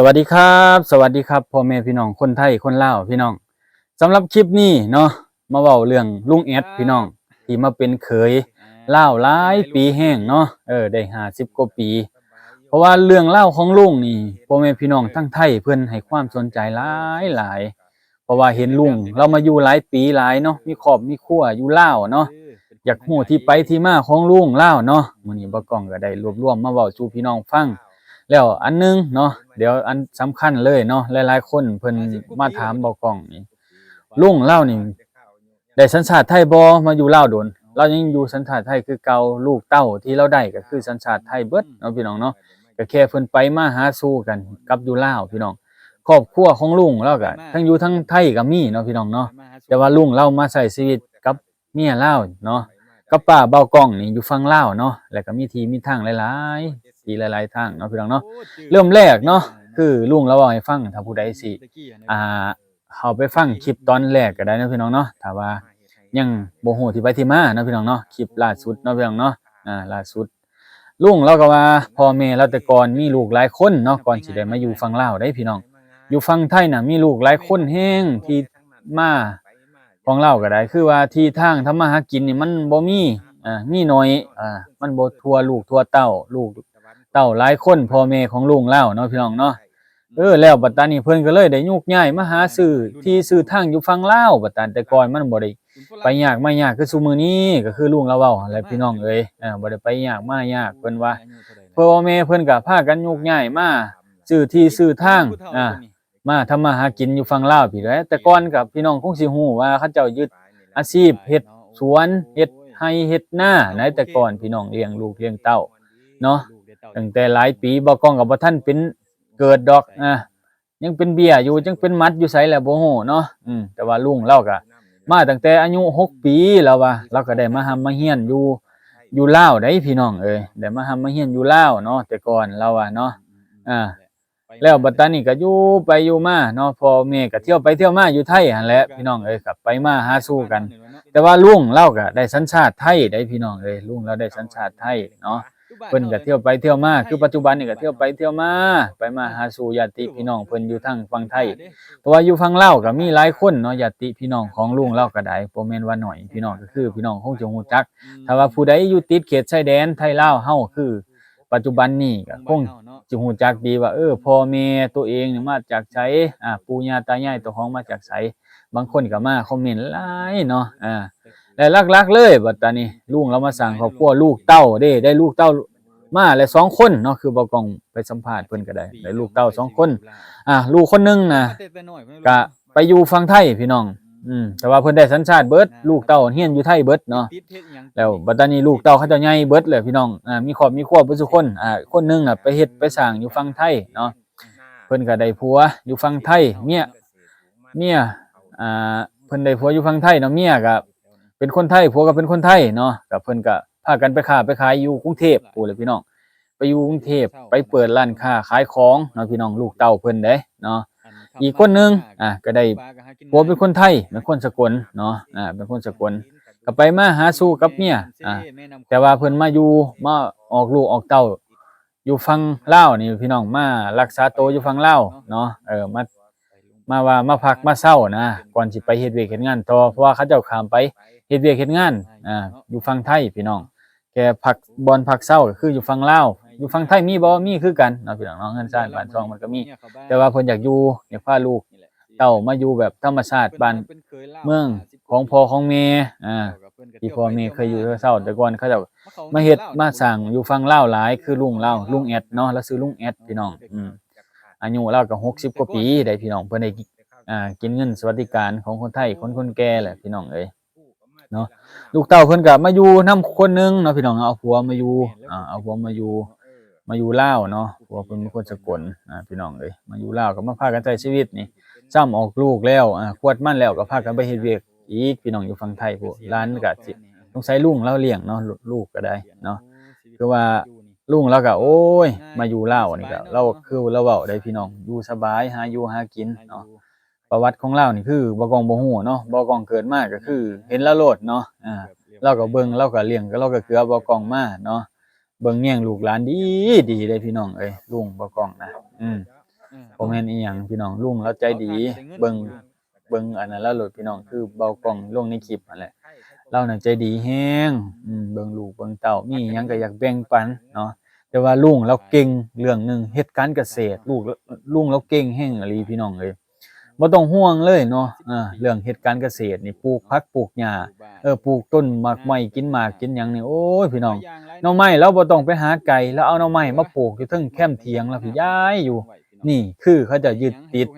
ສະຫວັດດີຄັບ ສະຫວັດດີຄັບ ພໍ່ແມ່ພີ່ນ້ອງຄົນໄທຄົນລາວພີ່ນ້ອງ. ສຳລັບຄລິບນີ້ເນາະ ມາເວົ້າເລື່ອງລຸງແອັດພີ່ນ້ອງ ທີ່ມາເປັນເຂີຍລາວຫຼາຍປີແຮງເນາະ ເອີ ໄດ້ຫ້າສິບກວ່າປີ. ເພາະວ່າເລື່ອງລາວຂອງລຸງນີ້ ພໍ່ແມ່ພີ່ນ້ອງທາງໄທເພິ່ນໃຫ້ຄວາມສົນໃຈຫຼາຍໆ ເພາະວ່າເຫັນລຸງລາວມາຢູ່ຫຼາຍປີຫຼາຍເນາະ ມີຄອບມີຄົວຢູ່ລາວເນາະ ຢາກຮູ້ທີ່ໄປທີ່ມາຂອງລຸງລາວເນາະ. ມື້ນີ້ບ່າວກ້ອງກໍໄດ້ລວບລວມມາເວົ້າສູ່ພີ່ນ້ອງຟັງແລ້ວອັນໜຶ່ງເນາະ. ດຽວອັນສຳຄັນເລີຍເນາະ ຫຼາຍໆຄົນເພິ່ນມາຖາມບ່າວກ້ອງນີ້ ລຸງລາວນີ້ໄດ້ສັນຊາດໄທບໍ່? ມາຢູ່ລາວດົນ ລາວຍັງຢູ່ສັນຊາດໄທຄືເກົ່າ? ລູກເຕົ້າທີ່ລາວໄດ້ກໍຄືສັນຊາດໄທເບິດເນາະ ພີ່ນ້ອງເນາະ. ກໍແຄ່ເພິ່ນໄປມາຫາສູ່ກັນກັບຢູ່ລາວ ພີ່ນ້ອງ. ຄອບຄົວຂອງລຸງລາວກໍທັງຢູ່ທັງໄທກໍມີເນາະ ພີ່ນ້ອງເນາະ ແຕ່ວ່າລຸງລາວມາໃຊ້ຊີວິດກັບເມຍລາວເນາະ ກັບປ້າບ່າວກ້ອງນີ້ຢູ່ຝັ່ງລາວເນາະ ແລ້ວກໍມີທີ່ມີທາງຫຼາຍໆ ທີ່ຫຼາຍໆທາງເນາະ ພີ່ນ້ອງເນາະ. ເລີ່ມແລກເນາະ ຄືລຸງລາວເວົ້າໃຫ້ຟັງ ຖ້າຜູ້ໃດຊິ ອ່າ ເຂົ້າໄປຟັງຄລິບຕອນແລກກໍໄດ້ເນາະ ພີ່ນ້ອງເນາະ ຖ້າວ່າຍັງບໍ່ຮູ້ທີ່ໄປທີ່ມາເນາະ ພີ່ນ້ອງເນາະ. ຄລິບລ່າສຸດເນາະ ພີ່ນ້ອງເນາະ ອ່າ ລ່າສຸດ ລຸງລາວກໍວ່າ ພໍ່ແມ່ລາວແຕ່ກ່ອນມີລູກຫຼາຍຄົນເນາະ ກ່ອນຊິໄດ້ມາຢູ່ຝັ່ງລາວເດ້ ພີ່ນ້ອງ. ຢູ່ຝັ່ງໄທນະ ມີລູກຫຼາຍຄົນແຮງທີ່ມາຂອງລາວກໍໄດ້ ຄືວ່າທີ່ທາງທຳມາຫາກິນນີ້ມັນບໍ່ມີ ອ່າ ມີໜ້ອຍ ອ່າ ມັນບໍ່ທົ່ວລູກທົ່ວເຕົ້າ ລູກເຕົ້າຫຼາຍຄົນ ພໍ່ແມ່ຂອງລຸງລາວເນາະ ພີ່ນ້ອງເນາະ. ເອີ ແລ້ວບັດຕານີ້ເພິ່ນກໍເລີຍໄດ້ໂຍກຍ້າຍມາຫາຊື້ທີ່ຊື້ທາງຢູ່ຝັ່ງລາວ. ບັດຕາແຕ່ກ່ອນມັນບໍ່ໄດ້ໄປຍາກມາຍາກຄືຊຸມື້ນີ້ ກໍຄືລຸງລາວເວົ້າຫັ້ນແຫຼະ ພີ່ນ້ອງເອີຍ ເອີ ບໍ່ໄດ້ໄປຍາກມາຍາກ ເພິ່ນວ່າ ພໍ່ແມ່ເພິ່ນກໍພາກັນໂຍກຍ້າຍມາຊື້ທີ່ຊື້ທາງ ອ່າ ມາທຳມາຫາກິນຢູ່ຝັ່ງລາວພີ້ແຫຼະ. ແຕ່ກ່ອນກໍພີ່ນ້ອງຄົງຊິຮູ້ວ່າເຂົາເຈົ້າຍຶດອາຊີບເຮັດສວນ ເຮັດໄຮ່ເຮັດນາໃດ໋ ແຕ່ກ່ອນ ພີ່ນ້ອງ ລ້ຽງລູກລ້ຽງເຕົ້າເນາະ ຕັ້ງແຕ່ຫຼາຍປີ ບ່າວກ້ອງກໍບໍ່ທັນເປັນ ເກີດດອກ ອ່າ ຍັງເປັນເບ້ຍຢູ່ ຍັງເປັນໝັດຢູ່ໃສແລ້ວບໍ່ຮູ້ເນາະ. ອືມ ແຕ່ວ່າລຸງລາວກໍມາຕັ້ງແຕ່ອາຍຸຫົກປີ ລາວວ່າ ລາວກໍໄດ້ມາຮ່ຳມາຮຽນຢູ່ ຢູ່ລາວໃດ໋ ພີ່ນ້ອງເອີຍ ໄດ້ມາຮ່ຳມາຮຽນຢູ່ລາວເນາະ ແຕ່ກ່ອນ ລາວວ່າເນາະ. ອ່າ ແລ້ວບັດຕານີ້ກໍຢູ່ໄປຢູ່ມາເນາະ ພໍ່ແມ່ກໍທ່ຽວໄປທ່ຽວມາຢູ່ໄທຫັ້ນແຫຼະ ພີ່ນ້ອງເອີຍ ກໍໄປມາຫາສູ່ກັນ. ແຕ່ວ່າລຸງລາວກໍໄດ້ສັນຊາດໄທໃດ໋ ພີ່ນ້ອງເອີຍ ລຸງລາວໄດ້ສັນຊາດໄທເນາະ. ເພິ່ນກໍທ່ຽວໄປທ່ຽວມາ ຄືປັດຈຸບັນນີ້ກໍທ່ຽວໄປທ່ຽວມາ ໄປມາຫາສູ່ຍາດຕິພີ່ນ້ອງເພິ່ນຢູ່ທາງຝັ່ງໄທ ເພາະວ່າຢູ່ຝັ່ງລາວກໍມີຫຼາຍຄົນເນາະ ຍາດຕິພີ່ນ້ອງຂອງລຸງລາວກໍໄດ້ ບໍ່ແມ່ນວ່າໜ້ອຍ ພີ່ນ້ອງ ກໍຄືພີ່ນ້ອງຄົງຈະຮູ້ຈັກ. ຖ້າວ່າຜູ້ໃດຢູ່ຕິດເຂດຊາຍແດນໄທລາວເຮົາ ຄືປັດຈຸບັນນີ້ກໍຄົງຈະຮູ້ຈັກດີວ່າ ເອີ ພໍ່ແມ່ຕົວເອງນີ້ມາຈາກໃສ ອ່າ ປູ່ຍ່າຕາຍາຍເຈົ້າຂອງມາຈາກໃສ. ບາງຄົນກໍມາຄອມເມັນຫຼາຍເນາະ ອ່າ ແລະ ຫຼັກໆເລີຍ ບັດຕານີ້ລຸງລາວມາສ້າງຄອບຄົວ ລູກເຕົ້າເດ້ ໄດ້ລູກເຕົ້າມາແລ້ວສອງຄົນເນາະ ຄືບ່າວກ້ອງໄປສຳພາດເພິ່ນກໍໄດ້ ໄດ້ລູກເຕົ້າສອງຄົນ. ອ່າ ລູກຄົນໜຶ່ງນະ ກະໄປຢູ່ຝັ່ງໄທ ພີ່ນ້ອງ ອືມ ແຕ່ວ່າເພິ່ນໄດ້ສັນຊາດເບິດ ລູກເຕົ້າຮຽນຢູ່ໄທເບິດເນາະ. ແລ້ວບັດຕານີ້ລູກເຕົ້າເຂົາເຈົ້າໃຫຍ່ເບິດແລ້ວ ພີ່ນ້ອງ ອ່າ ມີຄອບມີຄົວເບິດຊຸຄົນ. ອ່າ ຄົນໜຶ່ງນະໄປເຮັດໄປສ້າງຢູ່ຝັ່ງໄທເນາະ ເພິ່ນກໍໄດ້ຜົວຢູ່ຝັ່ງໄທ ເມຍ ເມຍ ອ່າ ເພິ່ນໄດ້ຜົວຢູ່ຝັ່ງໄທເນາະ ເມຍກໍເປັນຄົນໄທ ຜົວກໍເປັນຄົນໄທເນາະ. ກໍເພິ່ນກໍພາກັນໄປຄ້າໄປຂາຍຢູ່ກຸງເທບພຸ້ນແຫຼະ ພີ່ນ້ອງ ໄປຢູ່ກຸງເທບ ໄປເປີດຮ້ານຄ້າຂາຍຂອງເນາະ ພີ່ນ້ອງ ລູກເຕົ້າເພິ່ນເດ້ເນາະ. ອີກຄົນໜຶ່ງ ອ່າ ກໍໄດ້ຜົວເປັນຄົນໄທ ເປັນຄົນສະກົນເນາະ ອ່າ ເປັນຄົນສະກົນ ກໍໄປມາຫາສູ່ກັບເມຍ ອ່າ ແຕ່ວ່າເພິ່ນມາຢູ່ ມາອອກລູກອອກເຕົ້າຢູ່ຝັ່ງລາວນີ້ ພີ່ນ້ອງ ມາລັກສາໂຕຢູ່ຝັ່ງລາວເນາະ ເອີ ມາ ມາວ່າມາພັກມາເຊົານະ ກ່ອນຊິໄປເຮັດວຽກເຮັດງານຕໍ່ ເພາະວ່າເຂົາເຈົ້າຂ້າມໄປເຮັດວຽກເຮັດງານ ອ່າ ຢູ່ຝັ່ງໄທ ພີ່ນ້ອງ. ແຕ່ພັກ ບ່ອນພັກເຊົາກໍຄືຢູ່ຝັ່ງລາວ ຢູ່ຝັ່ງໄທມີບໍ່? ມີຄືກັນເນາະ ພີ່ນ້ອງເນາະ ເຮືອນຊານບ້ານຊ່ອງມັນກໍມີ ແຕ່ວ່າເພິ່ນຢາກຢູ່ ຢາກພາລູກເຕົ້າມາຢູ່ແບບທຳມະຊາດບ້ານເມືອງຂອງພໍ່ຂອງແມ່ ອ່າ ທີ່ພໍ່ແມ່ເຄີຍຢູ່ເຄີຍເຊົາ ແຕ່ກ່ອນເຂົາເຈົ້າມາເຮັດມາສ້າງຢູ່ຝັ່ງລາວຫຼາຍ ຄືລຸງລາວ ລຸງແອັດເນາະ ລາວຊື່ລຸງແອັດ ພີ່ນ້ອງ ອືມ ອາຍຸລາວກໍຫົກສິບກວ່າປີໄດ໋ ພີ່ນ້ອງ ເພິ່ນໄດ້ ອ່າ ກິນເງິນສະຫວັດດີການຂອງຄົນໄທ ຄົນ ຄົນແກ່ແຫຼະ ພີ່ນ້ອງເອີຍເນາະ. ລູກເຕົ້າເພິ່ນກໍມາຢູ່ນຳຄົນໜຶ່ງເນາະ ພີ່ນ້ອງ ເອົາຜົວມາຢູ່ ອ່າ ເອົາຜົວມາຢູ່ ມາຢູ່ລາວເນາະ ຜົວເພິ່ນເປັນຄົນສະກົນ ອ່າ ພີ່ນ້ອງເອີຍ ມາຢູ່ລາວກໍມາພາກັນໃຊ້ຊີວິດນີ້ ຊ້ຳອອກລູກແລ້ວ ອ່າ ຄວດມັນແລ້ວ ກໍພາກັນໄປເຮັດວຽກອີກ ພີ່ນ້ອງ ຢູ່ຝັ່ງໄທພຸ້ນ. ຫຼານກໍຊິ ສົງໄສລຸງລາວລ້ຽງເນາະ ລູກກໍໄດ້ເນາະ ຄືວ່າ ລຸງລາວກໍ ໂອ້ຍ ມາຢູ່ລາວນີ້ກໍ ລາວ ຄືລາວເວົ້າໄດ໋ ພີ່ນ້ອງ ຢູ່ສະບາຍ ຫາຢູ່ຫາກິນເນາະ. ປະຫວັດຂອງລາວນີ້ຄືບ່າວກ້ອງບໍ່ຮູ້ເນາະ ບ່າວກ້ອງເກີດມາກໍຄືເຫັນລາວໂລດເນາະ ອ່າ ລາວກໍເບິ່ງ ລາວກໍລ້ຽງ ລາວກໍເກືອບ່າວກ້ອງມາເນາະ ເບິ່ງແຍງລູກຫຼານດີໆເດ້ ພີ່ນ້ອງເອີຍ ລຸງບ່າວກ້ອງນະ ອືມ. ບໍ່ແມ່ນອີ່ຫຍັງພີ່ນ້ອງ ລຸງລາວໃຈດີ ເບິ່ງ ເບິ່ງອັນນັ້ນລາວໂລດພີ່ນ້ອງ ຄືເບົາກ້ອງລົງໃນຄລິບຫັ້ນແຫຼະ ລາວນະໃຈດີແຮງ ອືມ ເບິ່ງລູກເບິ່ງເຕົ້າ ມີຫຍັງກໍຢາກແບ່ງປັນເນາະ ແຕ່ວ່າລຸງລາວເກັ່ງເລື່ອງໜຶ່ງ ເຮັດການກະເສດ ລູກ ລຸງລາວເກັ່ງແຮງອີ່ຫຼີພີ່ນ້ອງເອີຍ ບໍ່ຕ້ອງຫ່ວງເລີຍເນາະ ເອີ ເລື່ອງເຮັດການກະເສດນີ້ ປູກຜັກປູກຫຍ້າ ເອີ ປູກຕົ້ນໝາກໄມ້ ກິນໝາກກິນຫຍັງນີ້ ໂອ້ຍ ພີ່ນ້ອງ ໜໍ່ໄມ້ລາວບໍ່ຕ້ອງໄປຫາໄກ ລາວເອົາໜໍ່ໄມ້ມາປູກຢູ່ເທິງແຄມຖຽງລາວພີ້ ຢາຍຢູ່ ນີ້ຄືເຂົາເຈົ້າຍຶດຕິດ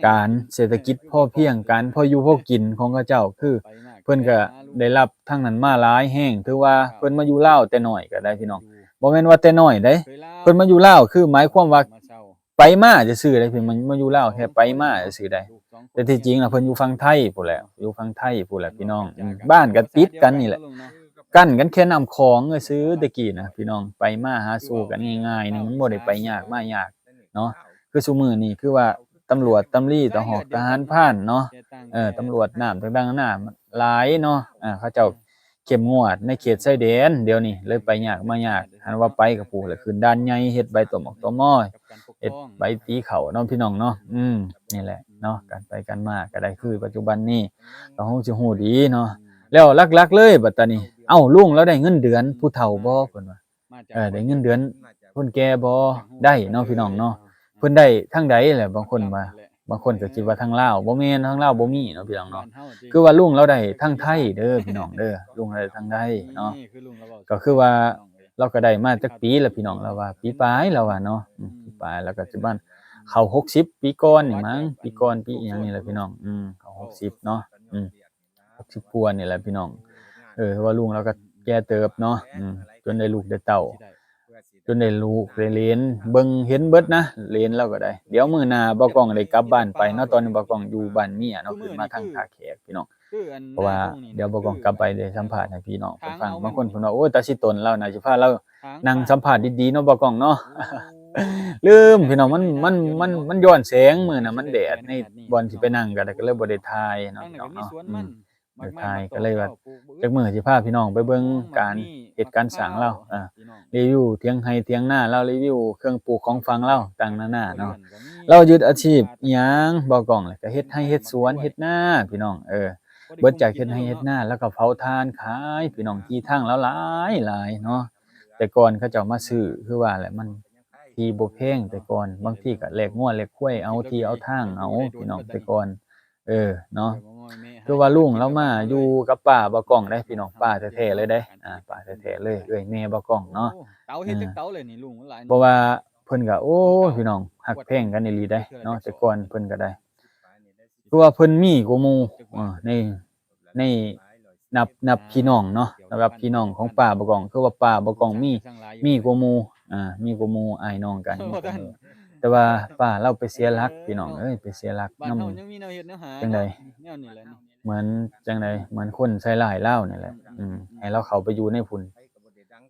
ການເສດຖະກິດພໍພຽງ ການພໍຢູ່ພໍກິນຂອງເຂົາເຈົ້າ ຄືເພິ່ນກໍໄດ້ຮັບທາງນັ້ນມາຫຼາຍແຮງ ຖືວ່າເພິ່ນມາຢູ່ລາວແຕ່ນ້ອຍກໍໄດ້ພີ່ນ້ອງ ບໍ່ແມ່ນວ່າແຕ່ນ້ອຍເດ້ ເພິ່ນມາຢູ່ລາວ ຄືໝາຍຄວາມວ່າໄປມາຊື່ໆເດ້ ເພິ່ນມາ ມາຢູ່ລາວແຄ່ໄປມາຊື່ໆໄດ້ ແຕ່ທີ່ຈິງລະເພິ່ນຢູ່ຝັ່ງໄທພຸ້ນແຫຼະ ຢູ່ຝັ່ງໄທພຸ້ນແຫຼະພີ່ນ້ອງ ອືມ ບ້ານກໍຕິດກັນນີ້ແຫຼະ ກັ້ນກັນແຄ່ນ້ຳຂອງຊື່ໆ ແຕ່ກີ້ນະພີ່ນ້ອງ ໄປມາຫາສູ່ກັນງ່າຍໆ ນີ້ມັນບໍ່ໄດ້ໄປຍາກມາຍາກ ເນາະ ຄືຊຸມື້ນີ້ຄືວ່າຕຳຫຼວດຕຳລີ ຕະຫອກທະຫານພານເນາະ ເອີ ຕຳຫຼວດນ້ຳຕ່າງໆນານາຫຼາຍເນາະ ເຂົາເຈົ້າເຂັ້ມງວດໃນເຂດຊາຍແດນ ດຽວນີ້ເລີຍໄປຍາກມາຍາກ ຄັນວ່າໄປກໍພຸ້ນແຫຼະ ຂຶ້ນດ່ານໃຫຍ່ ເຮັດໃບຕົວໝອກຕົວໝໍ ເຮັດໃບຕີເຂົ້າເນາະ ພີ່ນ້ອງເນາະ ອືມ ນີ້ແຫຼະເນາະ ການໄປການມາກໍໄດ້ ຄືປັດຈຸບັນນີ້ກໍຄົງຊິຮູ້ດີເນາະ ແລ້ວຫຼັກໆເລີຍບັດຕານີ້ ເອົ້າ ລຸງລາວໄດ້ເງິນເດືອນຜູ້ເຖົ້າບໍ່ ເພິ່ນວ່າ ເອີ ໄດ້ເງິນເດືອນຄົນແກ່ບໍ່ ໄດ້ເນາະ ພີ່ນ້ອງເນາະ ເພິ່ນໄດ້ທາງໃດແຫຼະ ບາງຄົນວ່າ ບາງຄົນກໍຄິດວ່າທາງລາວ ບໍ່ແມ່ນ ທາງລາວບໍ່ມີເນາະ ພີ່ນ້ອງເນາະ ຄືວ່າລຸງລາວໄດ້ທາງໄທເດີ ພີ່ນ້ອງເດີ ລຸງລາວໄດ້ທາງໄທເນາະ ກໍຄືວ່າລາວກໍໄດ້ມາຈັກປີລະ ພີ່ນ້ອງ ລາວວ່າປີປາຍ ລາວວ່າເນາະ ອືມ ປີປາຍ ແລ້ວກໍປະມານເຂົ້າຫົກສິບ ປີກ່ອນນີ້ມັງ ປີກ່ອນ ປີອີ່ຫຍັງນີ້ລະ ພີ່ນ້ອງ ອືມ ເຂົ້າຫົກສິບເນາະ ອືມ ຫົກສິບກວ່ານີ້ແຫຼະພີ່ນ້ອງ ເອີ ວ່າລຸງລາວກໍແກ່ເຕີບເນາະ ອືມ ຈົນໄດ້ລູກໄດ້ເຕົ້າ ຈົນໄດ້ລູກໄດ້ເຫຼນ ເບິ່ງເຫັນເບິດນະ ເຫຼນລາວກໍໄດ້ ດຽວມື້ໜ້າບ່າວກ້ອງໄດ້ກັບບ້ານໄປເນາະ ຕອນນີ້ບ່າວກ້ອງຢູ່ບ້ານເມຍເນາະ ຂຶ້ນມາທາງທ່າແຂກພີ່ນ້ອງ ເພາະວ່າດຽວບ່າວກ້ອງກັບໄປໄດ້ສຳພາດໃຫ້ພີ່ນ້ອງເພິ່ນຟັງ ບາງຄົນເພິ່ນວ່າ ໂອ້ຍ ຕາຊິຕົນລາວນະ ຊິພາລາວນັ່ງສຳພາດດີໆເນາະ ບ່າວກ້ອງເນາະ ລືມພີ່ນ້ອງ ມັນ ມັນ ມັນ ມັນຍ້ອນແສງ ມື້ນະມັນແດດ ໃນບ່ອນຊິໄປນັ່ງກໍໄດ້ ກໍເລີຍບໍ່ໄດ້ຖ່າຍເນາະ ພີ່ນ້ອງເນາະ ອືມ ໄດ້ຖ່າຍ ກໍເລີຍວ່າຈັກມື້ຊິພາພີ່ນ້ອງໄປເບິ່ງການເຮັດການສ້າງລາວ ເອີ ຣີວິວຖຽງໄຮ່ຖຽງນາລາວ ຣີວິວເຄື່ອງປູກຂອງຝັງລາວ ຕ່າງນານາເນາະ ລາວຍຶດອາຊີບອີ່ຫຍັງ ບ່າວກ້ອງ ແລ້ວກໍເຮັດໄຮ່ເຮັດສວນເຮັດນາ ພີ່ນ້ອງ ເອີ ເບິດຈາກເຮັດໄຮ່ເຮັດນາ ລາວກໍເຜົາຖ່ານຂາຍ ພີ່ນ້ອງ ທີ່ທາງລາວຫຼາຍໆເນາະ ແຕ່ກ່ອນເຂົາເຈົ້າມາຊື້ ຄືວ່າແຫຼະ ມັນທີ່ບໍ່ແພງ ແຕ່ກ່ອນ ບາງທີກໍແລກງົວແລກຄວາຍເອົາ ທີ່ເອົາທາງເອົາ ພີ່ນ້ອງ ແຕ່ກ່ອນ ເອີ ເນາະ ຄືວ່າລຸງລາວມາຢູ່ກັບປ້າບ່າວກ້ອງເດ້ ພີ່ນ້ອງ ປ້າແທ້ໆເລີຍເດ້ ອາ ປ້າແທ້ໆເລີຍ ເອື້ອຍແມ່ບ່າວກ້ອງເນາະ ເອີ ເຂົາເຮັດຈັກເຕົາແລ້ວນີ້ ລຸງ ຫຼາຍ ເພາະວ່າເພິ່ນກໍ ໂອ້ຍ ພີ່ນ້ອງ ຮັກແພງກັນອີ່ຫຼີເດ້ເນາະ ແຕ່ກ່ອນເພິ່ນກໍໄດ້ ຄືວ່າເພິ່ນມີກວ່າໝູ່ ເອີ ໃນ ໃນ ນັບ ນັບພີ່ນ້ອງເນາະ ສຳລັບພີ່ນ້ອງຂອງປ້າບ່າວກ້ອງ ຄືວ່າປ້າບ່າວກ້ອງມີ ມີກວ່າໝູ່ ອ່າ ມີກວ່າໝູ່ ອ້າຍນ້ອງກັນ ມີກວ່າໝູ່ ແຕ່ວ່າປ້າລາວໄປເສຍຫຼັກ ພີ່ນ້ອງເອີຍ ໄປເສຍຫຼັກນຳ ຈັ່ງໃດ ເໝືອນຈັ່ງໃດ ເໝືອນຄົນໃສ່ຮ້າຍລາວນີ້ແຫຼະ ອືມ ໃຫ້ລາວເຂົ້າໄປຢູ່ໃນພຸ້ນ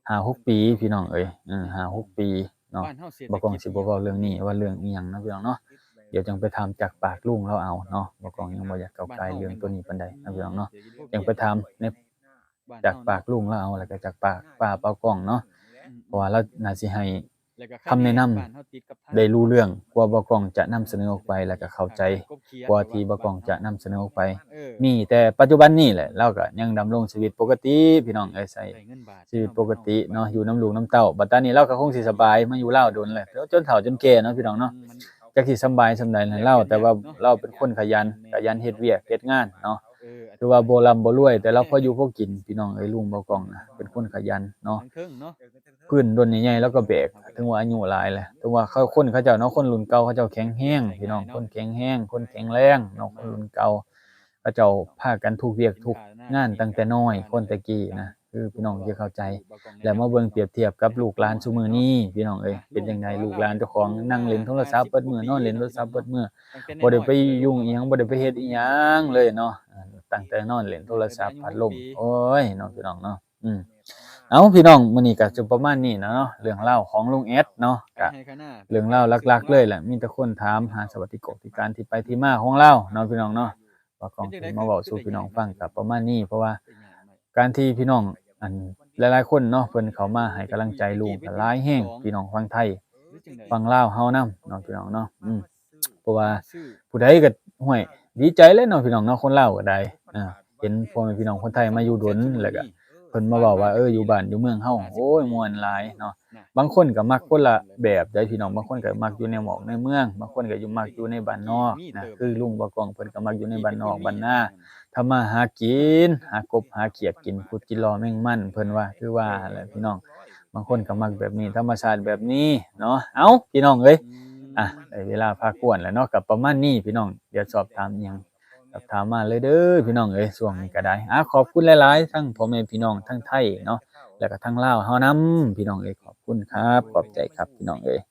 ຫ້າຫົກປີ ພີ່ນ້ອງເອີຍ ເອີ ຫ້າຫົກປີ ເນາະ ບ່າວກ້ອງຊິບໍ່ເວົ້າເລື່ອງນີ້ວ່າເລື່ອງອີ່ຫຍັງເນາະ ພີ່ນ້ອງເນາະ ດຽວຈັ່ງໄປຖາມຈາກປາກລຸງລາວເອົາເນາະ ບ່າວກ້ອງຍັງບໍ່ຢາກກ້າວກ່າຍເລື່ອງໂຕນີ້ປານໃດເນາະ ພີ່ນ້ອງເນາະ ຈັ່ງໄປຖາມໃນ ຈາກປາກລຸງລາວ ແລ້ວກໍຈາກປາກປ້າບ່າວກ້ອງເນາະ ເພາະວ່າລາວໜ້າຊິໃຫ້ຄຳແນະນຳໄດ້ຮູ້ເລື່ອງກວ່າບ່າວກ້ອງຈະນຳສະເໜີອອກໄປ ແລ້ວກໍເຂົ້າໃຈກວ່າທີ່ບ່າວກ້ອງຈະນຳສະເໜີອອກໄປ ມີແຕ່ປັດຈຸບັນນີ້ແຫຼະ ລາວກໍຍັງດຳລົງຊີວິດປົກກະຕິ ພີ່ນ້ອງເອີຍ ໃຊ້ຊີວິດປົກກະຕິເນາະ ຢູ່ນຳລູກນຳເຕົ້າ ບັດຕານີ້ລາວກໍຄົງຊິສະບາຍ ມາຢູ່ລາວດົນແລ້ວ ຈົນເຖົ້າຈົນແກ່ເນາະ ພີ່ນ້ອງເນາະ ຈັກຊິສະບາຍສ່ຳໃດລະລາວ ແຕ່ວ່າລາວເປັນຄົນຂະຫຍັນ ຂະຫຍັນເຮັດວຽກເຮັດງານເນາະ ຖືວ່າບໍ່ລ່ຳບໍ່ລວຍ ແຕ່ລາວພໍຢູ່ພໍກິນ ພີ່ນ້ອງເອີຍ ລຸງບ່າວກ້ອງນະ ເປັນຄົນຂະຫຍັນເນາະ ພື້ນດົນໃຫຍ່ໆ ລາວກໍແບກ ເຖິງວ່າອາຍຸຫຼາຍແລ້ວ ເຖິງວ່າເຂົາ ຄົນເຂົາເຈົ້າເນາະ ຄົນລຸ້ນເກົ່າເຂົາເຈົ້າແຂງແຮງ ພີ່ນ້ອງ ຄົນແຂງແຮງ ຄົນແຂງແຮງເນາະ ຄົນລຸ້ນເກົ່າ ເຂົາເຈົ້າພາກັນທຸກວຽກທຸກງານຕັ້ງແຕ່ນ້ອຍ ຄົນແຕ່ກີ້ນະ ຄືພີ່ນ້ອງຈະເຂົ້າໃຈ ແລ້ວມາເບິ່ງປຽບທຽບກັບລູກຫຼານຊຸມື້ນີ້ ພີ່ນ້ອງເອີຍ ເປັນຈັ່ງໃດ ລູກຫຼານເຈົ້າຂອງນັ່ງຫຼິ້ນໂທລະສັບເບິດມື້ ນອນຫຼິ້ນໂທລະສັບເບິດມື້ ບໍ່ໄດ້ໄປຫຍຸ້ງອີ່ຫຍັງ ບໍ່ໄດ້ໄປເຮັດອີ່ຫຍັງເລີຍເນາະ ເອີ ຕັ້ງແຕ່ນອນຫຼິ້ນໂທລະສັບ ພັດລົມ ໂອ້ຍເນາະ ພີ່ນ້ອງເນາະ ອືມ ເອົາ ພີ່ນ້ອງ ມື້ນີ້ກໍຈະປະມານນີ້ນະເນາະ ເລື່ອງລາວຂອງລຸງແອດເນາະ ກະເລື່ອງລາວຫຼັກໆເລີຍແຫຼະ ມີແຕ່ຄົນຖາມຫາສະຫວັດດີການທີ່ໄປທີ່ມາຂອງລາວເນາະ ພີ່ນ້ອງເນາະ ວ່າກ້ອງຊິມາເວົ້າສູ່ພີ່ນ້ອງຟັງກໍປະມານນີ້ ເພາະວ່າການທີ່ພີ່ນ້ອງ ອັນ ຫຼາຍໆຄົນເນາະ ເພິ່ນເຂົ້າມາໃຫ້ກຳລັງໃຈລຸງກໍຫຼາຍແຮງ ພີ່ນ້ອງຝັ່ງໄທ ຝັ່ງລາວເຮົານຳເນາະ ພີ່ນ້ອງເນາະ ອືມ ພາະວ່າຜູ້ໃດກໍ ຫ້ວຍ ດີໃຈແຫຼະເນາະພີ່ນ້ອງເນາະ ຄົນລາວກໍໄດ້ ອ່າ ເຫັນພໍ່ແມ່ພີ່ນ້ອງຄົນໄທມາຢູ່ດົນ ແລ້ວກໍເພິ່ນມາເວົ້າວ່າ ເອີ ຢູ່ບ້ານຢູ່ເມືອງເຮົາ ໂອ້ຍ ມ່ວນຫຼາຍເນາະ. ບາງຄົນກໍມັກຄົນລະແບບໃດ໋ພີ່ນ້ອງ ບາງຄົນກໍມັກຢູ່ໃນໝອກໃນເມືອງ ບາງຄົນກໍຢູ່ ມັກຢູ່ໃນບ້ານນອກນະ ຄືລຸງບໍ່ກ້ອງເພິ່ນກໍມັກຢູ່ໃນບ້ານນອກບ້ານນາ ທຳມາຫາກິນ ຫາກົບຫາຂຽດກິນ ຂຸດກິນລໍແມງມັນ ເພິ່ນວ່າ ຄືວ່າຫັ້ນແຫຼະພີ່ນ້ອງ ບາງຄົນກໍມັກແບບນີ້ ທຳມະຊາດແບບນີ້ເນາະ. ເອົ້າ ພີ່ນ້ອງເອີຍ ອ່ະ ໄດ້ເວລາພາກວນແລ້ວເນາະ ກໍປະມານນີ້ພີ່ນ້ອງ ດຽວສອບຖາມອີ່ຫຍັງ ສອບຖາມມາເລີຍເດີພີ່ນ້ອງເອີຍ ຊ່ວງນີ້ກໍໄດ້. ອ່າ ຂອບຄຸນຫຼາຍໆ ທັງພໍ່ແມ່ພີ່ນ້ອງທັງໄທເນາະ ແລ້ວກໍທັງລາວເຮົານຳ ພີ່ນ້ອງເອີຍ ຂອບຄຸນຄັບ ຂອບໃຈຄັບ ພີ່ນ້ອງເອີຍ.